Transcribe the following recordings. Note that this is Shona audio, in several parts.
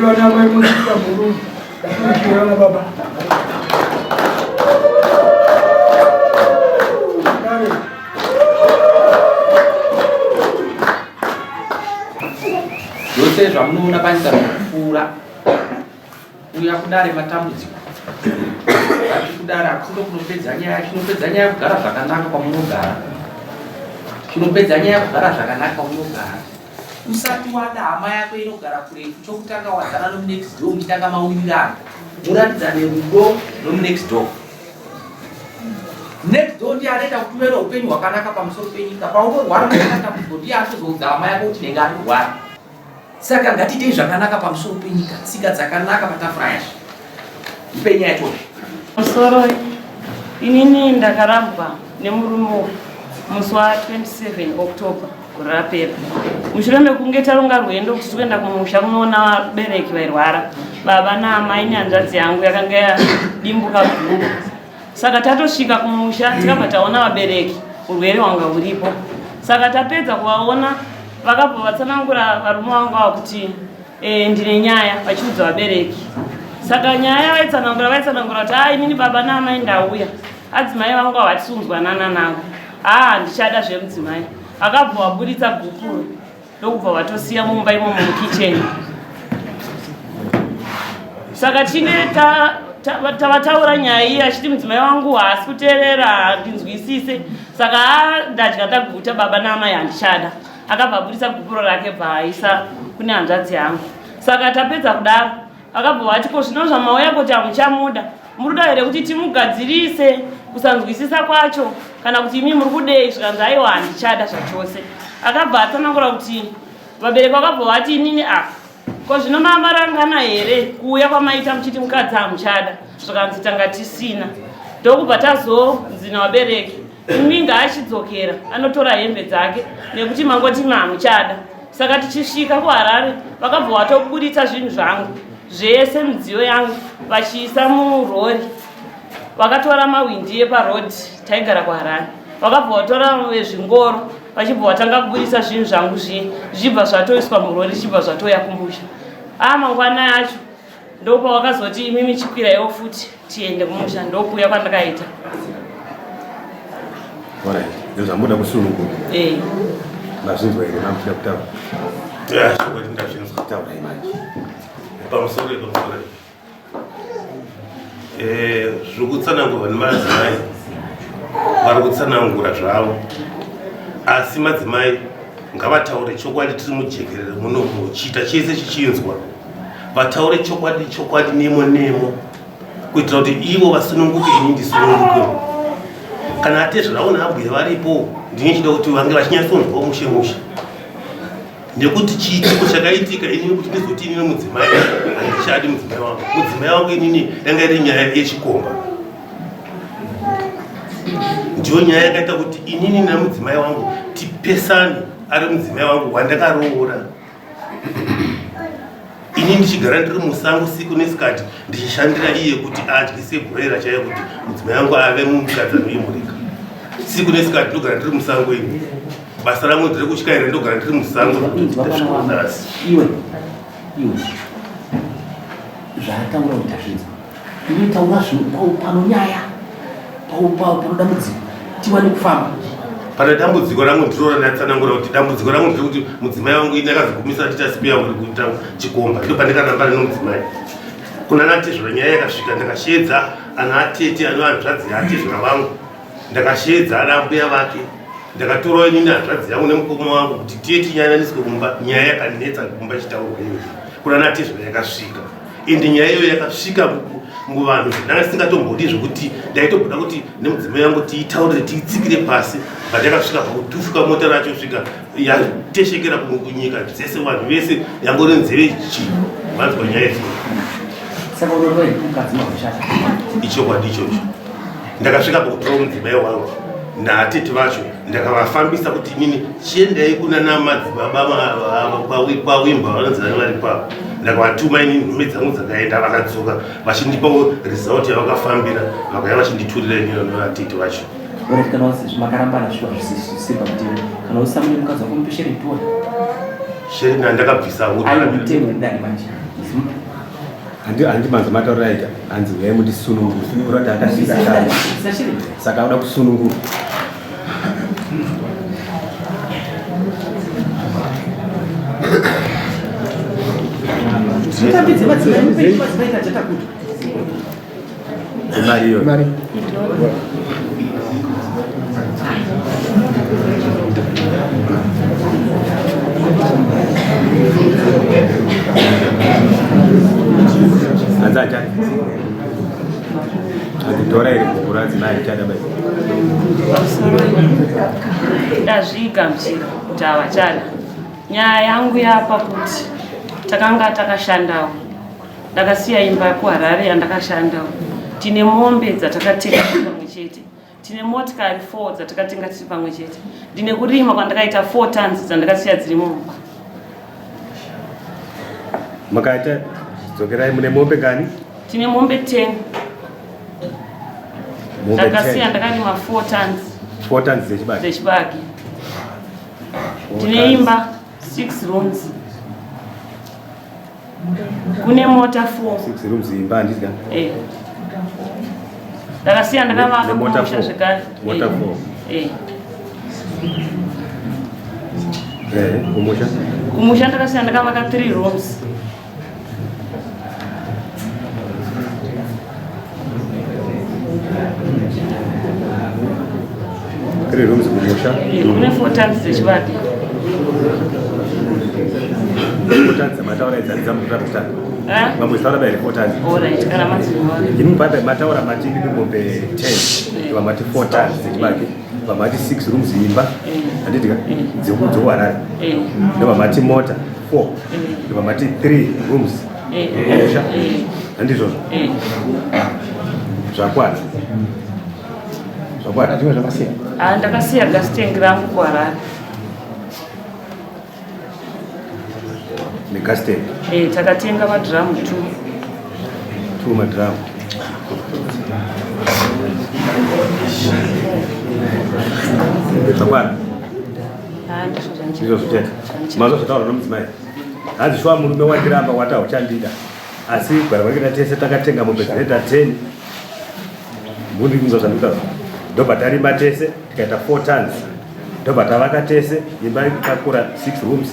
Vana mai munoita murume, vana baba. Zvose zvamunoona panyika zvinopfuura uya kudare matambudziko ati kudare hakusindo kunopedza nyaya chinopedza nyaya kugara zvakanaka kwamunogara chinopedza nyaya kugara zvakanaka kwamunogara usati wada hama yako inogara kurefu chokutanga wadzana nomunext door muchitanga mawirirana muratidzane rudo nomunext door Next door ndiye anoita kuti uve neupenyu hwakanaka pamusoro penyika. Paunorwara unoita dambudziko ndiye anozoudza hama yako kuti ndenge ari kurwara. Saka ngatiitei zvakanaka pamusoro penyika, tsika dzakanaka patafura yacho. Ndipe nyaya yacho. Musoro inini ndakarambwa nemurume uyu musi wa 27 October gore rapera mushure mekunge taronga rwendo kuti tikuenda kumusha kunoona vabereki vairwara baba naamai nehanzvadzi yangu yakanga yadimbuka gumbo saka tatosvika kumusha tikabva taona vabereki urwere hwanga huripo saka tapedza kuvaona vakabva vatsanangura varume vangu ava kuti e, ndine nyaya vachiudza vabereki saka nyaya yavaitsanangura vaitsanangura kuti a ah, inini baba naamai ndauya adzimai vangu havatisi kunzwanana navo haa handichada zvemudzimai akabva waburitsa gupuro ndokubva vatosiya mumba imomo mukicheni saka tine tavataura nyaya iyi achiti mudzimai wangu haasi kuteerera handinzwisise saka ndadya ndaguta baba naamai handichada akabva aburitsa gupuro rake bva aisa kune hanzvadzi yangu saka tapedza kudaro akabva vati ko zvino zvamauya kuti hamuchamuda muri kuda here kuti timugadzirise kusanzwisisa kwacho kana kuti imi muri kudei zvikanzi aiwa handichada zvachose akabva atsanangura kuti vabereki vakabva vati inini a ah, ko zvino mamarangana here kuuya kwamaita muchiti mukadzi hamuchada zvikanzi tanga tisina ndokubva tazonzi navabereki imi ngaachidzokera anotora hembe dzake nekuti mangoti mahamuchada saka tichisvika kuharare vakabva vatoburitsa zvinhu zvangu zvese midziyo yangu vachiisa murori vakatora mawindi eparodi taigara kuharare vakabva vatora vezvingoro vachibva vatanga kuburitsa zvinhu zvangu zviye zvichibva zvatoiswa murori zvichibva zvatouya kumusha a ah, mangwana yacho ndopawakazoti imimi chikwiraiwo futi tiende kumusha ndokuuya kwandakaita zvamuda kusununguka eh. mazvinzwa here mamuchida kutaura ndazvinzwa taurai manje pamusoro pamusoro eh, zviri kutsanangurwa nemadzimai vari kutsanangura zvavo asi madzimai ngavataure chokwadi tiri mujekerere munomu chiita chese chichinzwa vataure chokwadi chokwadi nemo nemo kuitira kuti ivo vasununguke ini ndisununguke kana atezvaraona ambuya varipo ndine chida kuti vange vachinyatsonzwa mushe mushe nekuti chiitiko chakaitika inini kuti ndizoti inini mudzimai handichadi mudzimai wangu mudzimai wangu inini yanga iri nyaya yechikomba ndiyo nyaya yakaita kuti inini nemudzimai wangu tipesane ari mudzimai wangu wandakaroora ini ndichigara ndiri musango siku nesikati ndichishandira iye kuti adyise bhurera chaiyo kuti mudzimai wangu ave mumukadzi anoyemurika siku nesikati ndogara ndiri musango ini basa rangu ndiri kutyaira ndogara ndiri musango ndasvika iwe iwe zvaataura kuti tazvinzwa iwe taura zvinhu pano nyaya pano dambudziko tiwane kufamba pane dambudziko rangu ndiro randatsanangura kuti dambudziko rangu ndiri kuti mudzimai wangu ini akazogumisa ndichasipiya uri kuita chikomba ndo pandikaramba rino mudzimai kuna natezvara nyaya yakasvika ndakasheedza ana atete ano hanzvadzi yaatezvara vangu ndakasheedza ana ambuya vake ndakatorawo inini hanzvadzi yangu nemukoma wangu kuti tiye tinyananiswe kumba nyaya yakanetsa kumba ichitaurwa iyo kuna natezvara yakasvika Ende nyaya iyoyo yakasvika muvanhu zvandanga singatombodi, zvekuti ndaitomboda kuti nemudzimai yangu tiitaurire tiitsikire pasi, but yakasvika pakutufuka mota racho svika yateshekera kunyika dzese, vanhu vese yangori nzeve chi vanzwa nyaya idzi. Saka unoreva here mukadzi makushata? Ichokwadi ichocho. Ndakasvika pakutora mudzimai wangu natete vacho, ndakavafambisa kuti inini chiendai kuna namadzibaba kwawimba vanonzi vane vari pavo. Ndakavatuma inini, nhume dzangu dzakaenda, vakadzoka vachindipawo result yavakafambira, vakauya vachinditurira inini navatete vacho. Alright, kana makarambana zviwa zvisiri pamutemo, kana usamune mukadzi wako mupe sharing tuone. Sharing andakabvisa. Ayo mutemo wedare manje. Handi manzi mataurira aita hanzi uyai mundisunungure, kureva kuti akasvika kare saka auda kusunungurwa. Mutambidze madzimai, mupe madzimai tajatakuta. Imari iyoyo. Mari. Hanzi achadi hanzi tora iri bhuku radzimai achada bai. Ndazvigamuchira kuti havachada. Nyaya yangu yapa kuti takanga takashandawo, ndakasiya imba kuHarare yandakashandawo, tine mombe dzatakatenga tiri pamwe chete, tine motikari 4 dzatakatenga tiri pamwe chete, ndine kurima kwandakaita 4 tons dzandakasiya dziri mumba. Makaita dzokerai, mune mombe ngani? Tine mombe 10. Mombe Ndakasiya 10. ndakarima 4 tons. 4 tons dzechibage. Dzechibage. Four Tine tons. imba 6 rooms, kune mota 4. 6 rooms imba, handiti ka? Eh. Ndakasiya ndakavaka Nemota kumusha four. zvekare. Mota Eh. four. Eh. Eh, kumusha. Kumusha ndakasiya ndakavaka 3 rooms. 3 rooms kumusha. Eh, kune 4 tons dzechibage. 4 tons mataura idzani dzamutora kutanga. Eh? Mamboitaura bairi 4 tons. Alright, kana madzimai. Imi baba mataura mati imi mombe 10, vamati 4 tons dzechibage, vamati 6 rooms imba, handiti ka, dzekuHarare, Eh. ndovamati mota 4, ndovamati 3 rooms kumusha, handizvozvo? Eh. Zvakwana, zvakwana. Zvimwe zvakasiya. Ah, ndakasiya gas tank rangu kuHarare. Negas tank. Eh, takatenga madhiramu 2. 2 madhiramu. Zvakwana. Ah, ndizvo zvandichida. Ndizvo chete mazvo zvataura nomudzimai. Hanzi shuwa murume wandiramba, wati hauchandida, asi gwara kwakaita tese takatenga mombe dzinoita 10, muri kunzwa zvandikutaura? Ndobva tarima tese tikaita 4 tons, ndobva tavaka tese imba ikakura 6 rooms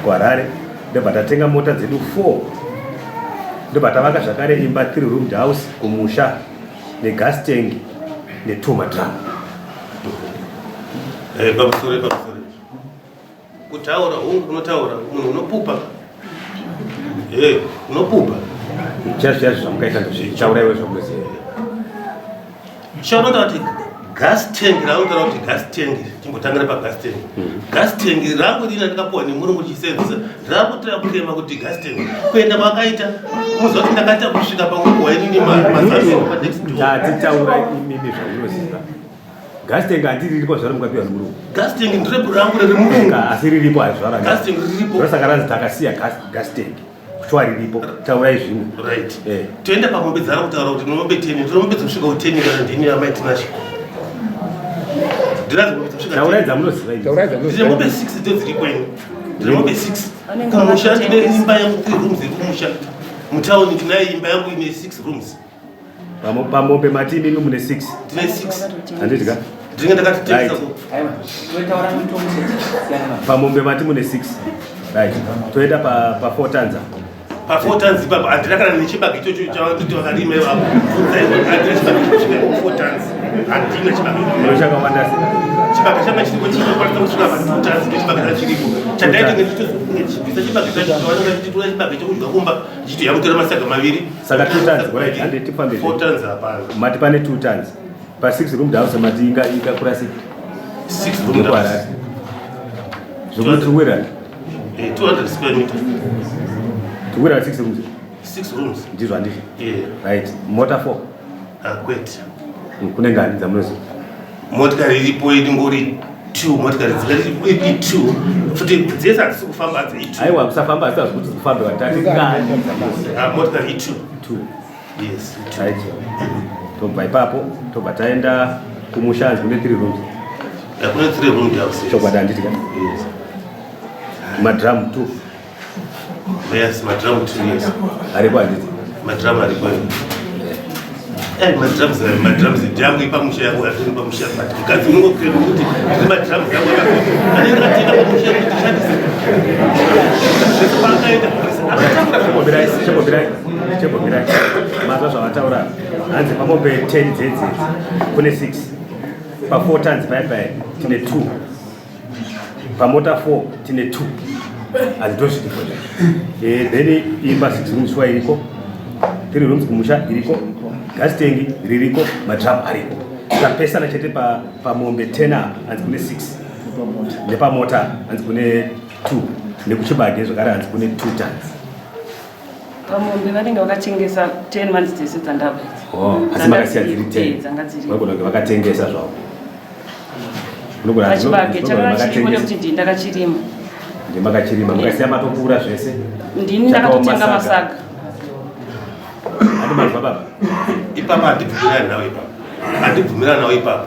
kuHarare, ndobva tatenga mota dzedu 4, ndobva tavaka zvakare imba 3 roomed house kumusha, negas tank ne2 madrum. Eh, pamusoro, pamusoro. Kutaura hungu unotaura munhu unopupa, Eh, unopupa. Chaizvo chaizvo zvamukaita ndozvitauraiwe zvamunoziva. Chaunotaura kuti gas tank raunotaura kuti gas tank, timbotangira pagas tank. Gas tank rangu rina ndakapuwa nemurungu chisenzesa, rakutira kurema kuti gas tank kuenda kwakaita muziva kuti ndakaita kusvika panguva inini mazasi panext door. Ndatitaura imimi zvamunoziva. Gas tank handiri riripo zvaro mukapiwa nemurungu? Gas tank ndirepo rangu riri murungu. Asi riripo hazvara. Gas tank riripo. Ndosaka ranzi takasiya gas tank, shuwa riripo, taurai zvimwe. Right. Eh. Toenda pamombe dzari kutaura kuti mombe 10, ndino mombe dzinosvika ku10 kana ndini amai Tinashe ndinadzo mombe dzinosvika Taurai 10. dzamunoziva idzi. Taurai Ndine dzamunoziva. mombe 6 dzo dziri kwenyu, ndine mombe 6 Vanenge kumusha, ndine vakatengesa. imba yangu 3 rooms iri kumusha mutauni, ndinayo imba yangu ine 6 rooms. Pamombe mati imimi mune 6? Ndine 6. Handiti ka? Ndinenge ndakatitengesa. Right. Aiwa, totaura mutongo chete. Siyana navo. Pamombe mati mune 6, right? Toenda pa 4 tons. Pa4 tons ipapo handina kana nechibage ichocho chavanoti vakarima ivapo. Handina chibage chinosvika 4 tons. Handina chibage. Chakawanda sei? Chibage changa chiripo chinokwanisa kusvika pa 2 tons nechibage chachiripo. Chandaita ngechibvisa chibage chacho chavanenge vachitora chibage chekudya kumba ndichiti yakutora masaga maviri. Saka 2 tons, alright, hande tifambe. 4 tons hapana. Mati pane 2 tons. Pa 6 room house mati inga ikakura sei? 6 room house. Zvekuti wera. 200 square meters. Tikuwira 6 rooms. 6 rooms. Ndizvo handizvo. Yeah. Right. Mota 4. Ah, kwete. Kune ngani dzamunoziva? Motikari iripo ingori 2 motikari dzingati i2 futi dzese hadzisi kufamba hadzi i2. Aiwa kusafamba hadzisi hazvikuti dzikufambe vatati ngani dzamunoziva? Ah, motikari i2. 2. Yes. Right. Tobva ipapo tobva taenda kumusha hanzi kune 3 rooms. Yeah, kune 3 room house. Chokwadi handiti ka? Yes. Madrum 2. Yes, madrum 2 yes. Aripo handiti? Madrum aripo. Eh, madrums madrums ndiyangu ipamusha yangu yatiri pamusha but mukadzi unongokirema kuti ndiri madrums yangu anenge atenga pamusha kuti tishandise zvese paakaenda akatakura. Chimbomirai, chimbomirai, chimbomirai. Mazwa zvavataura hanzi pamombe 10 dzedzi kune 6 pa 4 tons paya paya tine 2 pamota 4 tine 2 hadzitosviki then imba 6 rooms shuwa iriko, 3 rooms kumusha iriko, gas tank ririko, madrum ariko. Tapesana chete pamombe 10 apa hanzi kune 6, nepamota hanzi kune 2, nekuchibage zvakare hanzi kune 2 tons. Pamombe vanenge vakatengesa 10 months dzese dzandabva idzi. Oh, asi makasiya dziri 10? Dzanga dziri. Vanogona kunge vakatengesa zvavo. Pachibage chakanga chiripo nekuti ndini ndakachirima. Ndimakachirima, mukasiya matopfuura zvese. Ndini ndakatotenga masaga. Handi mazwa baba? Ipapa handibvumirani nawo ipapa. Handibvumirani nawo ipapa.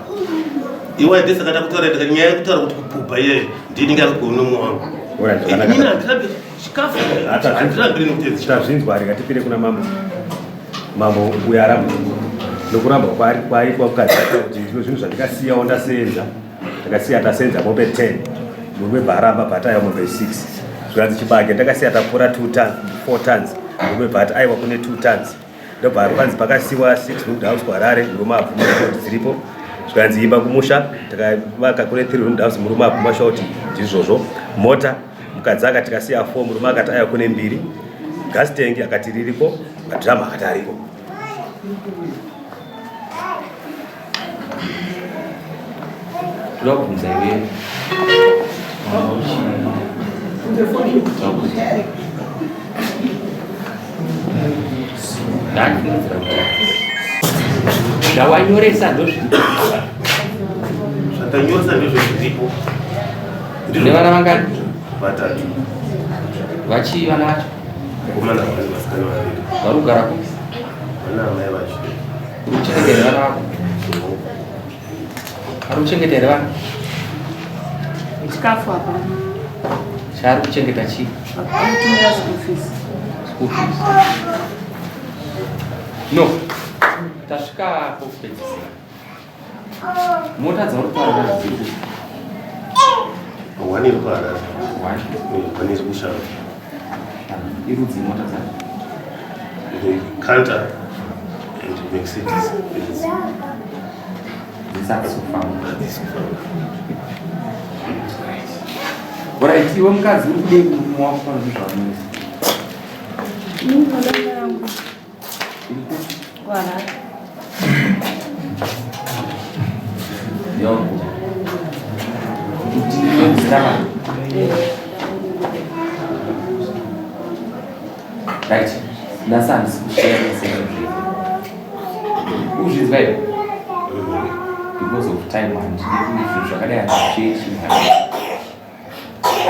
Iwe ndisaka ndakutaura ndikati nyaya yekutaura kuti kupupa iyeyo ndini ngakugona umwe wangu. Inini handirambi chikafu. Handirambi nekutedza. Tazvinzwa, rikatipire kuna mambo. Mambo uyo aramba. Nokuramba kwaitwa mukadzi kuti ndizvo zvinhu zvandikasiyawo ndasenza. Ndakasiya tasenza mombe 10. Murume bva aramba bva ataiwa mombe 6. Zvikanzi chibage ndakasiya tapfuura 2 tons, 4 tons. Murume bva ati aiwa kune 2 tons. Ndobva kwanzi pakasiwa 6 room house kuHarare, murume abvuma kuti dziripo. Zvikanzi imba kumusha takavaka kune 3 room house, murume abvuma shuwa kuti ndizvozvo. Mota mukadzi akati tikasiya 4, murume akati aiwa kune 2. Gas tank akati ririko, madrum akati ariko. Toda kubvunza iwe. Ndafungidzira kuti zvawanyoresa ndozviripo. Zvatanyoresa ndizvo zviripo. Nevana vangani? Vatatu. Vachii vana vacho? Vakomana vaviri, vasikana vaviri. Vari kugara kupi? Vana amai vacho. Uri kuchengeta here vana vako? Ari kuchengeta here vana? Chikafu hapana. Chaari kuchengeta chii? Anotumira school fees. School fees. No. Tasvika pokupedzisira. Mota dzauri kutaura nadzo dziri kupi? One iri kuHarare. One. One iri kuShava. Irudzi mota dzacho? Canter and Mercedes Benz. Dzisati kufamba. Hadzisi kufamba. Alright, iwe mukadzi uri kudei kumurume wako pane zvaunonesa? Ini madama yangu Iri kupi? kuHarare. Yongo. Kuti iwe muzita Right. Nhasi handisi kushare sezvo. Uzvinzwa iwe? Because of time handidi kuti zvinhu zvakadai handishechi chinhu.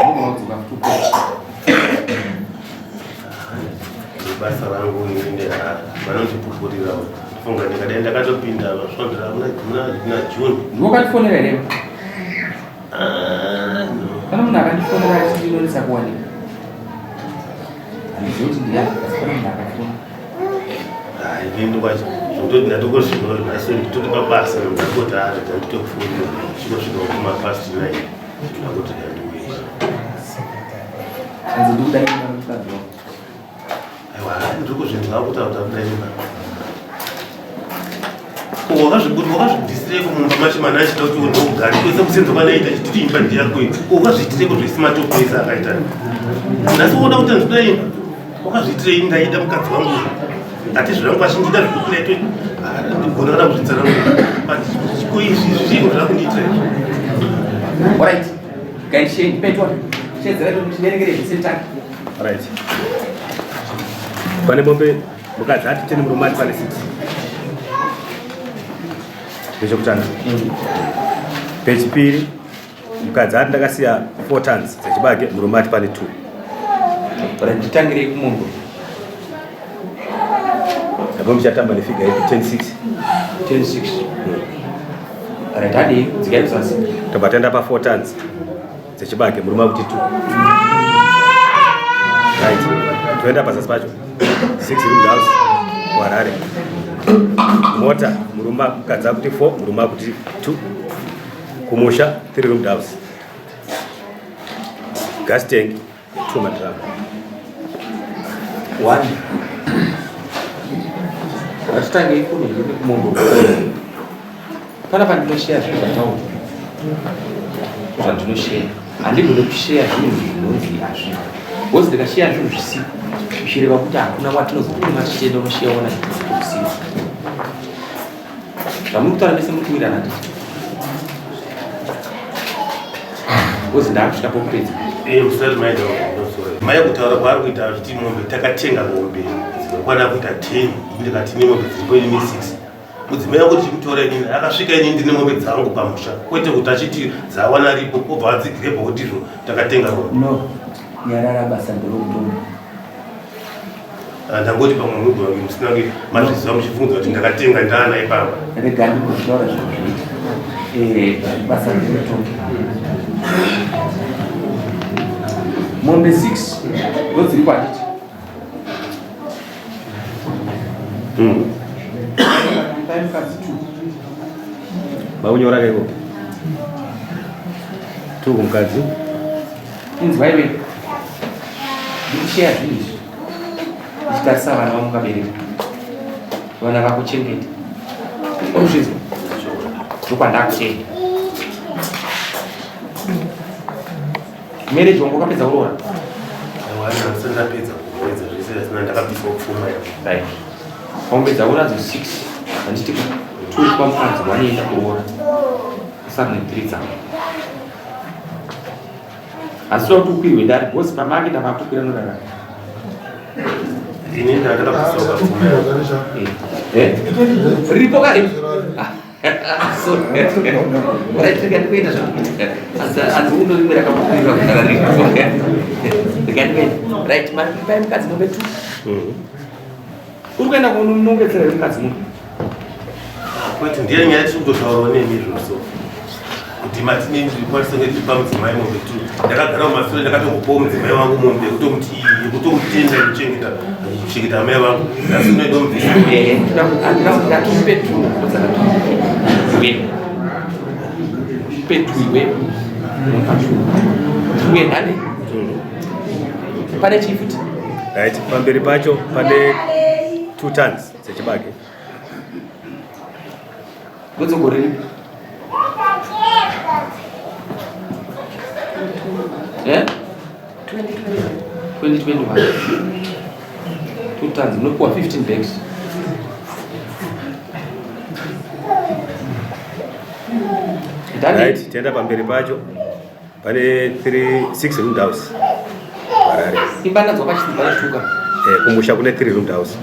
Unogona kudzoka futi ukoko. Basa rangu ini nderara vanondipupurira funga ndikadai ndakatopinda svondo muna June. Ndiwe wakandifonera here? Ah, no. Pane munhu akandifonera achiti ndinonetsa kuwanika. Handizivi kuti ndiani, asi pane munhu akafona. Hai, inini kwacho zvokutoti ndatongosvika nhasi nditori pabasa ndakoti arega nditofuura chikosvika kuma past 9 ndakuti ndandiuye. Hanzi ndikuda imba mukadzi wako. Ndiri kuzvinzwa kutaura kudai imba. Ko wakazvibudisireko mumba macho mana achida kuti undogare kwese kusenza kwanaita chititi imba ndiyako iyi. Ko wakazviitireko zvese matoko ese akaita. Nhasi woda kuti ndinoda imba. Wakazviitirei ndaida mukadzi wangu. Ati zvangu achindida zvekukuretwe. Ndigona kana kuzvitsanangura. But ko izvi zviiko zvakundiitira izvi? Alright. Guys, share petwa. Share zera kuti tiverengere zvese tanga. Right. Pane mombe mukadzi ati tene murume ati pane 6. Ndechekutanga. Pechipiri mukadzi ati ndakasiya 4 tons dzechibage murume ati pane 2. Right, nditangirei kumombe. Apo muchatamba nefiga ipi 10 6. 10 6. Right, hadi dzikai kuzasi. Tobva taenda pa 4 tons. dzechibage murume akuti two right toenda pazasi pacho six room house kuharare mota murume mukadzi akuti four murume akuti two kumusha three room house gas tank two madrum one ngatitangei kuno nekumombo Pana pandinoshare zvinhu zvataurwa zvandinoshare handigone kushare zvinhu zvinonzi hazvipo because ndikashare zvinhu zvisipo zvichireva kuti hakuna watinozotuma tichienda unosheya ona zvisiko zvamuri kutaura mese muri kuwirirana handiti because ndakusvika pokupedza eh, usati maenda mai kutaura kwaari kuita achiti mombe takatenga mombe dzinokwana kuita 10 ndikati nemombe dziripo inini 6 Mudzimai wangu tichimutora inini akasvika inini ndine mombe dzangu pamusha kwete kuti achiti dzawana aripo obva adzigrebha kuti izvo takatenga mombe. No, nyarara basa nderokutonga. Ah, ndangoti pamwe munogona kunge musina kunge mazviziva muchifunga kuti ndakatenga ndaana ipapa. Rega ndikuzvitaura zvinhu zvoita. Eh, basa nderokutonga. Mombe 6 ndodziri kwanditi. Makunyora kaiko tuku mukadzi inzwa iwe ndikusheya zvinhu izvi ndichitarisa vana vamukabereka vana vakuchengeta urikuzvinzwa ndokwandakuchengeta Marriage wangu wakapedza kuroora? Aiwa, ndapedza kupedza zvese asina ndakabviswa pfuma yangu. Right. Mombe dzako nadzo 6. Handiti two kwa mukadzi one enda kuroora. Usara ne 3 dzako. Asi toda kuti ukwirwe dare because pamake ndavakukwira norara. Ini ndakabviswa pfuma yangu. Eh? Ripo kare. Rega ndikuenda hanzi uno rimwe rakabudirwa kugara riripo. Rega ndikuenda. Right, pai mukadzi mombe two. Uri kuenda kunongedzera here mukadzi muno? Kwete ndiye nyaya tiri kutotaurawo nemi izvozvo kuti matine ndikwanisa kunge tiri pamudzimai mombe two ndakagara mumasure ndakatongopawo mudzimai wangu mombe yekutomuti iyi yekutomutenda yekuchengeta kuchengeta amai vangu asi unoida mubvisa ndatomupe two pe two iwe uye nhani pane chii futi right pamberi pacho pane two tons dzechibage ndodzogore ripi Eh? 2021 two tons munopiwa 15 bags Right, tienda pamberi pacho pane 3 6 room house Harare. Imba nadzo pachituka pachituka. Eh, kumusha kune 3 room house.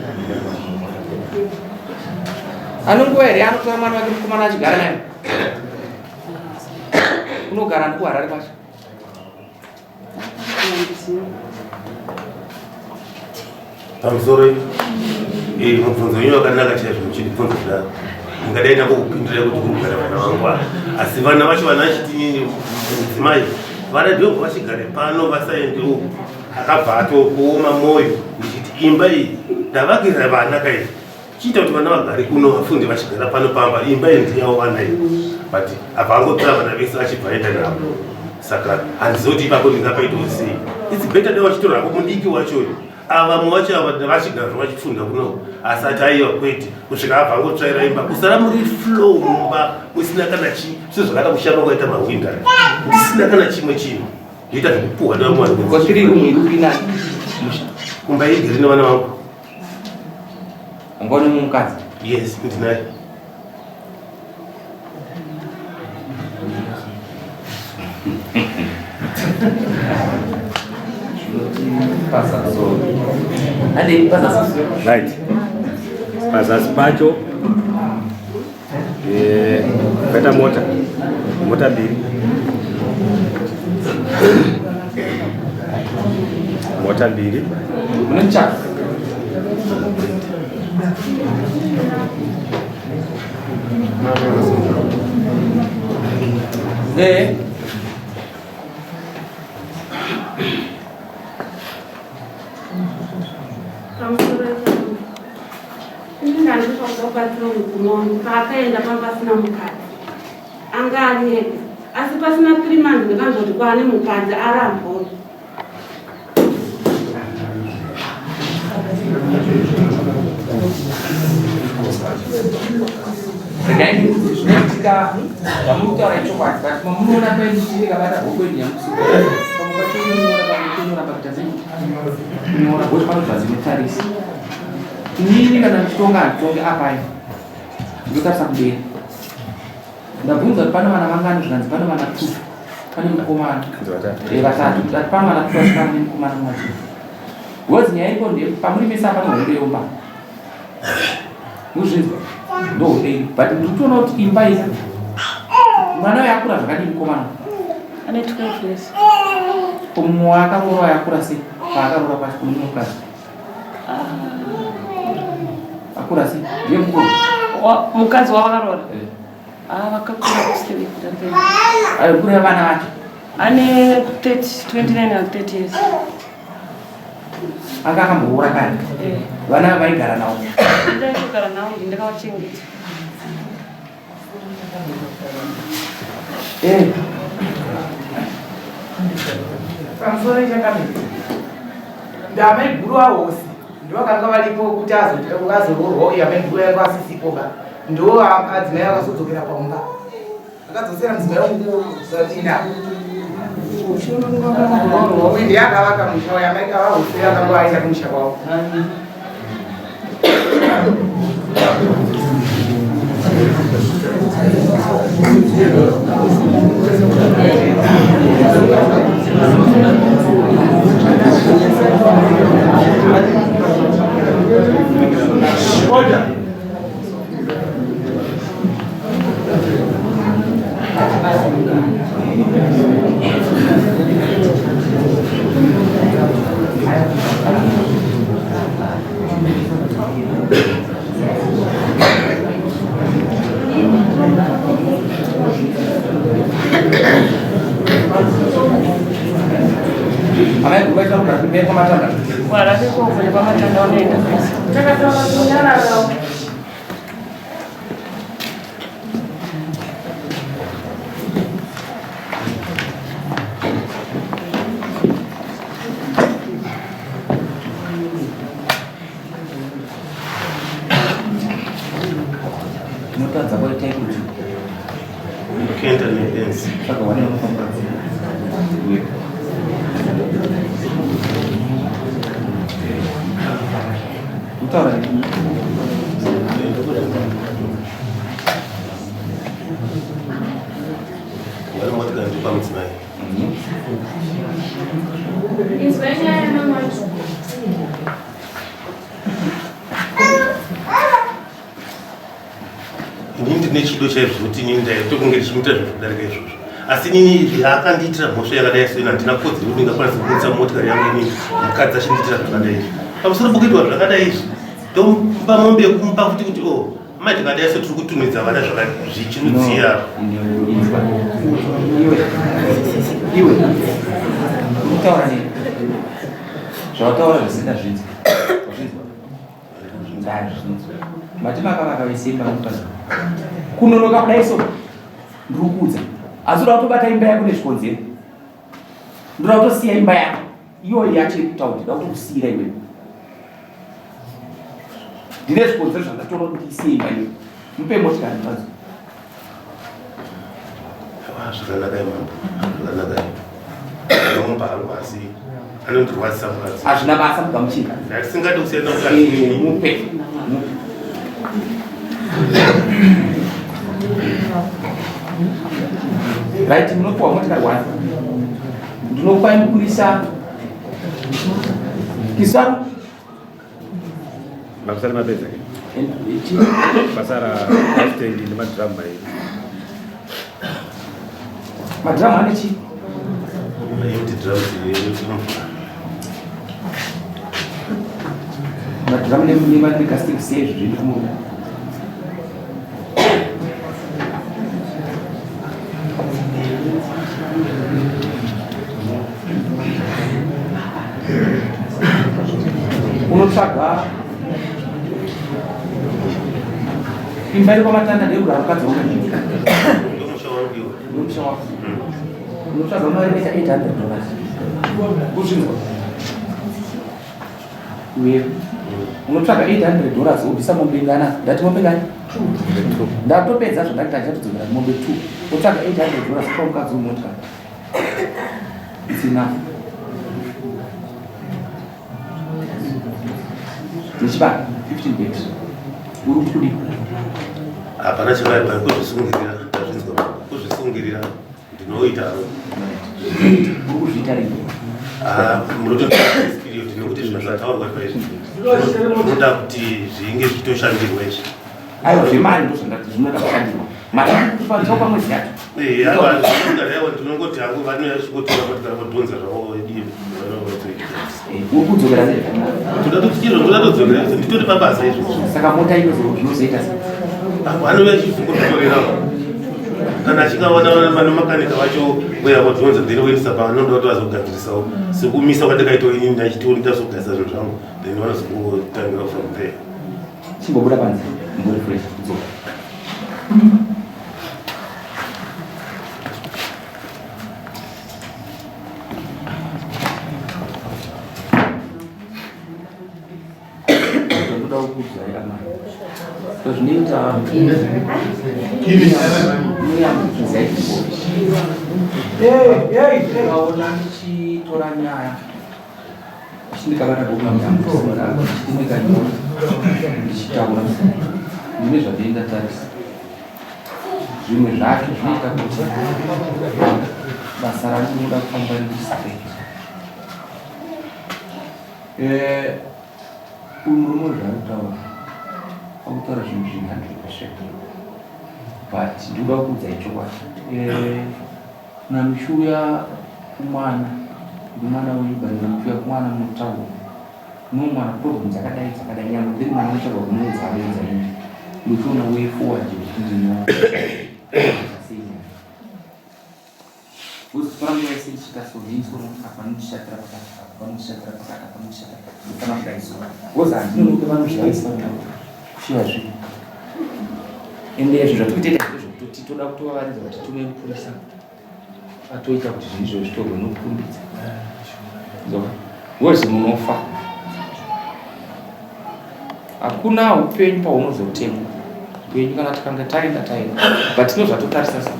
Anonguva here anotora mwana wake mukomana achigara naye? Unogara ndikuHarare kwacho. Pamusoro eh, mubvunzo wenyu wakanaka chaizvo muchindibvunza kudaro ndingadai ndangokupindurai kuti kuri kugara vana vangu ava asi vana vacho vana vachiti mudzimai vana ndobva vachigare pano vasaende uku akabva atokuoma mwoyo ndichiti imba iyi ndavakira vana kai Chiita kuti vana vagare kuno vafunde vachigara pano pamba imba iyi ndiyavo vana iyi but apa angotora vana vese achibva aenda navo saka handizivi kuti ipapo ndingapaitawo sei its better dai vachitora hako mudiki wacho uyu Ava vamwe vacho ava vachigara vachifunda kuno asi ati aiwa kwete kusvika abva angotsvaira imba kusara muri flow mumba musina kana chi sezvakada kushamba kwaita mahwinda ndisina kana chimwe chinhu ndoita zvekupuhwa nevamwe vanhu kumba igere nevana vangu. Ungone mukadzi? Yes, ndinaye. Right. Pazasi pacho eh, paita mota mota mbiri mota mbiri mune muchato Eh. Ini ndandinoda kubatsira mugumo wangu paakaenda panga pasina mukadzi anga ari ega asi pasina 3 months ndakanzwa kuti kwaane mukadzi arambwa Regai ndikuudze zvinoitika zvamuri kutaura ichokwadi but mamunoona paindikabata bhuku yenyu yamusi pamwe pacho inonyora pamwe tonyora pakuita sei kunyora because pano zvadzinotarisa inini kana ndichitonga handitonge apai ndotarisa kumberi ndabvunza kuti pane vana vangani zvikanzi pane vana two pane mukomana eh, vatatu ati pane vana two asi pane mukomana mumwe chete because nyaya iripo ndeye pamuri mese apane hondo yeumba muzvinzwa ndohondo iri but ndiri kutoona kuti imba iyi mwana uyo akura zvakadii mukomana ane 12 years mumwe waakaroora yakura sei paakaroora pacho kune mumwe mukadzi Akura sei? Ndiye mukuru. Mukadzi wavakaroora? Eh. Ah, vakakura kusiri kudarika. Ayo kura vana vacho. Ane 30, 29 and 30 years. Anga akamboura kare. Eh. Vana vaigara navo. Ndaigara navo ndakavachengeta. Eh. Pamusoro changamire. Ndamaiguru ahosi ndovakanga varipo kuti azoroorwa uye amaiguru yangu asisipo ba ndo adzimai akazodzokera paumba akadzosera mudzimai wangu zatina uyu ndiye akavaka musha uyo amai avahosi akanga aenda kumusha kwavo Order. Amai kubaita kugara kumberi kwamatanda. Wala ndiko kwenye kwamatanda unoenda. Tinotadza kwaita kuti Kenta nebenzi. Saka wane unofamba. Kutaura Vari motikari ndopa mudzimai. Inzwai nyaya yamamacho. Inini ndine chido chaizvo zvekuti inini ndaitokunge ndichimuita zvinhu zvekudarika izvozvo. Asi inini izvi akandiitira mhosva yakadai so ini handina kodzero yekuti ndingakwanisa kubudisa motikari yangu inini mukadzi achindiitira zvakadai izvi. Pamusoro pokuitwa zvakadai izvi ndomupa mombe yekumupa futi kuti o oh, Mai tikadai so tiri kutunhidza vana zvichirudziya. Iwe. Iwe. Utaura nei? Zvawataura zvese ndazvinzwa. Wazvinzwa? Ndazvinzwa. Mati makavaka vese imba mukadzi. Kunonoka kudai so. Ndiri kuudza. Asi uda kutobata imba yako nezvikonzero. Ndoda kutosiya imba yako. Iyoyo yacho yekutaura ndida kutokusiira iwewe. Ndine zvikonzero zvandatoona kuti isiye imba iyoyo. Mupe motikari mukadzi. Ah, zvakanaka imambo. Zvakanaka. Ndinomupa hangu asi anondirwadzisa mukadzi. Hazvina basa mugamuchira. Ndisingadi kusiyana mukadzi. Eh, mupe. Mupe. Right, munopiwa motikari one. Ndinokupai mupurisa. Kisaru. Makusara mapedza ke? Pasara tank nemadhiramu mairi. Madhiramu ane chii? Empty drums emvura. Madhiramu negastic sei zviri kumurume? Unotsvaga imba iri kwamatanda ndeyekugara mukadzi wangu ndomusha wako unotsvaga mari inoita 800 dollars kuzvinzwa uye unotsvaga 800 dollars wobvisa mombe ngana ndati mombe ngani ndatopedza zvandati tachatodzokera mombe 2 wotsvaga 800 dollars kwa mukadzi wemotikari It's enough. Nechibani 15 bags. Uri kuti kudii? Hapana chakaipa kuzvisungirira, ndazvinzwa kuzvisungirira ndinoita. Uri kuzviita rini? Ah, munotoita period nekuti zvinhu zvataurwa izvi zvinoda kuti zvinge zvichitoshandirwa izvi. Aiwa zvemari ndozvandati zvinoda kushandirwa. Mari kufanira pamwedzi yacho. Eh, aiwa aiwa ndinongoti hangu vanouya vachingotora motikari vodhonza zvavo divi. Uri kudzokera sei? Toda todzokera, toda todzokera, nditori pabasa izvozvo. Saka mota inozoita sei? Vanouya vachizongotorera. Kana achinge aona vanomakanika vacho voya vodhonza then voendesa pavanoda kuti vazogadzirisawo. Sekumisa kwandakaitawo inini ndachitiwo ndazogadzirisa zvinhu zvangu then vanozongotangira from there. Chimbobuda panze, mborefresh kudzoka. Ndoda kukuudzai amai. Zvinoita Ukaona ndichitora nyaya ndikabata bhuku ndichitaura ndine zvandinoenda tarisa zvimwe zvacho zvinoita kuti basa randinoda kufamba riri straight eh, uyu murume zvaari kutaura akutaura zvinhu zviri 100 percent but ndinoda kuudzai chokwadi eh, Kana muchiuya kumwana ndimwana wenyu but kana muchiuya kumwana munotaura no mwana problem dzakadai dzakadai nyangwe ndiri mwana unotsvaga kumuudza anoudza ini muchiona way forward yekuti ndino Uzitora nguva yese ndichiita so ndeiso apa nondishatira pakati apa panondishatira pakati apa panondishatira ndofana kudai so because handinonoke vanozvivaisa kushiya zvinhu ende zvinhu zvatiri kutoita ndezvekutoti toda kutovavaridza kuti tume mupurisa atoita kuti zvinhu izvozvo zvitorwe nokurumbidza because munofa hakuna upenyu paunozotengwa upenyu kana tikanga taenda taenda but tino zvatotarisa sa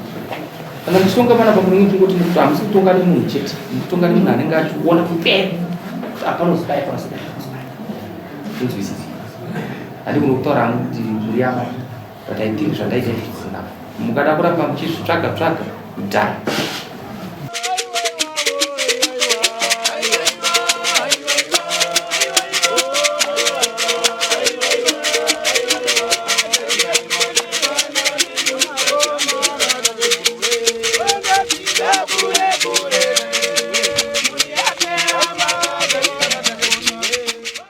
kana muchitonga vana pamunenge tingoti nekuti hamusi kutonga nemunhu chete mukutonga nemunhu anenge achiona kumberi kuti apanozodai panozodai panozodai unzwisisi handigona kutaura hangu kuti mhuri yamai but i think zvandaita izvi zvisina mukada kuramba muchizvitsvaga tsvaga you die.